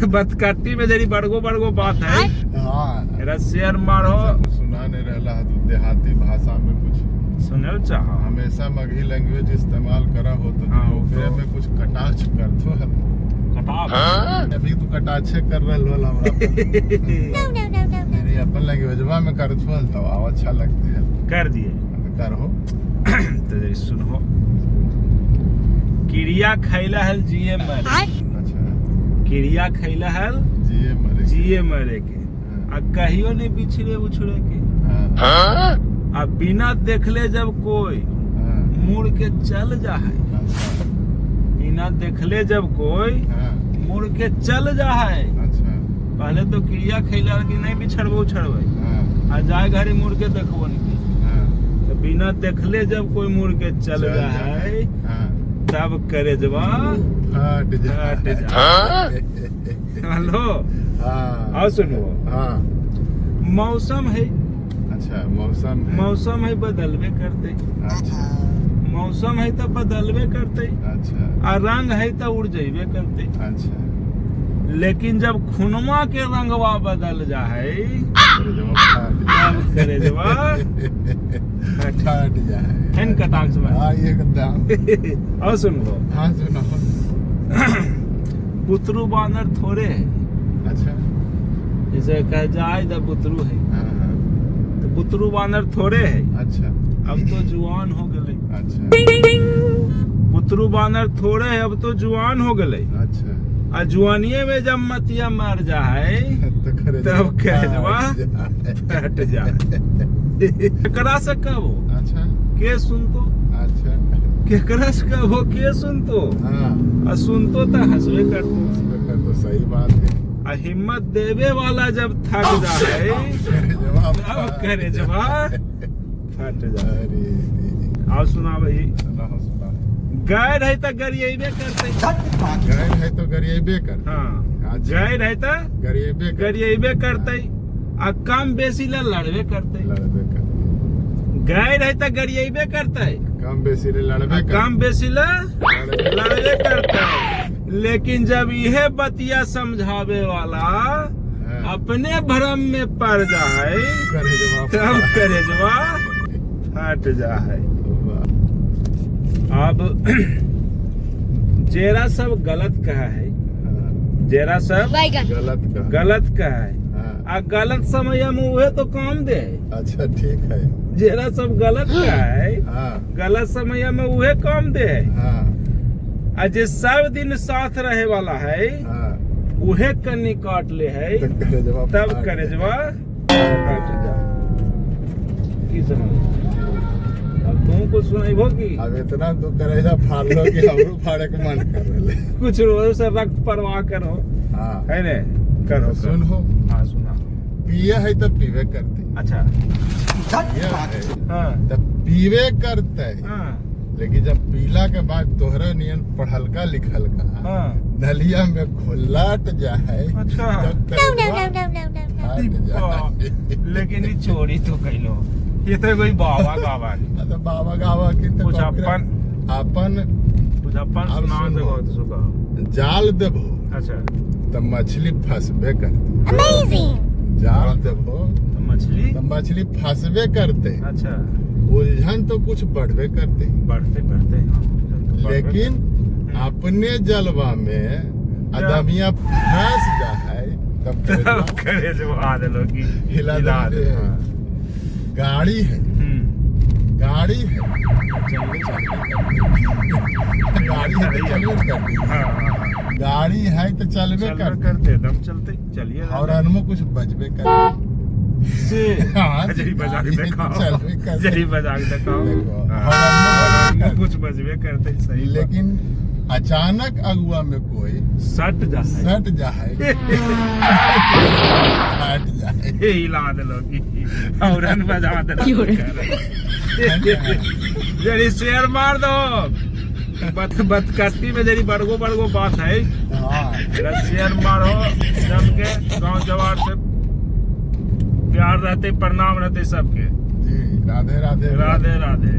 बतकट्टी में जरी बड़गो बड़गो बात है। हाँ, मेरा शेयर मारो। कुछ सुना नहीं रहला है तो देहाती भाषा में कुछ सुनल चाह। हमेशा मगही लैंग्वेज इस्तेमाल करा हो तो हाँ, ओकरे तो- में कुछ कटाक्ष कर दो। कटाव। अभी तू कटाक्षे कर रहल हो हमरा पर। No, no, no, no, no. मेरी अपन लैंग्वेजवा में कर छो तो आव अच्छा लगते है। कर दिए। तो करहो। तो जरी सुनहो, क्रिया खैला हल जिए मरे। अच्छा। क्रिया खैला हल जिए मरे। जिए मरे के हाँ, आ कहियो नहीं बिछड़े उछड़े के। हाँ, आ बिना देखले जब कोई हाँ, मुड़ के चल जा है। अच्छा। बिना देखले जब कोई हाँ, मुड़ के चल जा है। अच्छा। पहले तो क्रिया खैला कि नहीं बिछड़बो उछड़बे। हाँ, आ जाए घरे मुड़ के देखबो नहीं। हाँ, तो बिना देखले जब कोई मुड़ के चल चल जा जा है, हाँ, तब करेजवा फट जा। फट जा। हेलो। हाँ। आओ सुनो। हाँ। मौसम है। अच्छा, मौसम है। मौसम है बदलबे करते। अच्छा। मौसम है तो बदलबे करते। अच्छा। आ रंग है तो उड़ जेबे करते। अच्छा। लेकिन जब खुनमा के रंगवा बदल जा है, करेजवा फट जा। तब करेजवा फट फट जाए। है न कटाक्ष में। हाँ, एकदम। और सुनो। हाँ, सुनो। बुतरू बानर थोड़े है। अच्छा। जैसे कह जाए the बुतरू है। हाँ, हाँ। तो बुतरू बानर थोड़े है। अच्छा। अब तो जुआन हो गए। अच्छा। बुतरू बानर थोड़े है, अब तो जुआन हो गए। अच्छा। आ जुआनिये में जब मतिया मर जा है, तो करेजवा तब करेजवा फट जाए। फट जा। केकरा से कहो? अच्छा। के सुनतो? अच्छा। केकरा से कहो, के सुनतो? हाँ। आ सुनतो तो हंसबे करतो। कर तो सही बात है। आ हिम्मत देवे वाला जब थक जा है, करेजवा तब करेजवा फट जा। अरे। आओ सुना भाई। सुनाओ, सुनाओ। गैर है तो गरिएबे करते। गैर है तो गरिएबे कर। हाँ। अच्छा। गैर है तो गरिएबे कर। गरिएबे करते आ कम बेसी ला लड़बे करते। लड़बे कर। गैर है तो गरिएबे करते। कम बेसी ले लड़बे आ कर। कम बेसी ला लड़बे। लड़बे करते, लेकिन जब यह बतिया समझावे वाला हाँ। अपने भ्रम में पड़ जाए, करेजवा तब करेजवा फट जाए। अब जेरा सब गलत कहा है। हाँ, जेरा सब बैगन। गलत का। गलत कहा है। हाँ, आ गलत समय में उहे तो काम दे है। अच्छा, ठीक है। जेरा सब गलत कहा है, हाँ। गलत समय में उहे काम दे है। हाँ। आ जे सब दिन साथ रहे वाला है, हाँ। उहे कन्नी काट ले है, तो करेजवा तब फट करेजवा फट जा। की समझ? अब तुम कुछ सुनैबो की? अब इतना तू करेजा फाड़ लो कि हमरो फाड़े के मन कर रहे। कुछ रोज से रक्त प्रवाह करो। हाँ। है ने? करो। तो सुनो। हाँ, सुना। पिए है तो पीवे करते। अच्छा। पिए है हाँ। तो पीवे करते। हाँ। लेकिन जब पीला के बाद तोहरा नियन पढ़लका लिखलका हाँ। नलिया में घोलाट जाए, अच्छा। तब No, no, करेजवा no, no, no, no, no. फट जाए। लेकिन ये चोरी तो कैलो, ये तो कोई बाबा गावा हाँ, तो बाबा गावा की तो कुछ अपन अपन कुछ अपन अब सुना सुनो। देबो तो सुखा। जाल देबो अच्छा। तो मछली फंसबे करते। Amazing. जाल देबो तो मछली तो मछली फंसबे करते। अच्छा। उलझन तो कुछ बढ़बे करते। बढ़ते बढ़ते, हाँ, तो बढ़बे। लेकिन अपने जलवा में अदमिया फंस जाए तब तब करेजवा करेजवा देलो की हिला दे। दे। हाँ। गाड़ी है। गाड़ी है, चलबे गाड़ी है तो चलबे करती। हाँ, हाँ, गाड़ी है तो चलबे चलबे करती। करते, दम चलते चलिए। और अनमो कुछ बजबे करते। से हाँ, जरी बजा के गाड़ी है तो दिखाओ। चलबे करते। जरी बजा के दिखाओ। देखो, हाँ, और अनमो और कुछ बजबे करते, सही बात। लेकिन अचानक अगुआ में कोई सट जा है। सट जाए, फट जाए। हिला देलो की औरन बजा देलो। जरी शेर मार दो। बत बतकट्टी में जरी बड़गो बड़गो बात है। हाँ। जरा शेर मारो जम के। गांव जवार से प्यार रहते, प्रणाम रहते सबके। जी, राधे राधे। राधे राधे।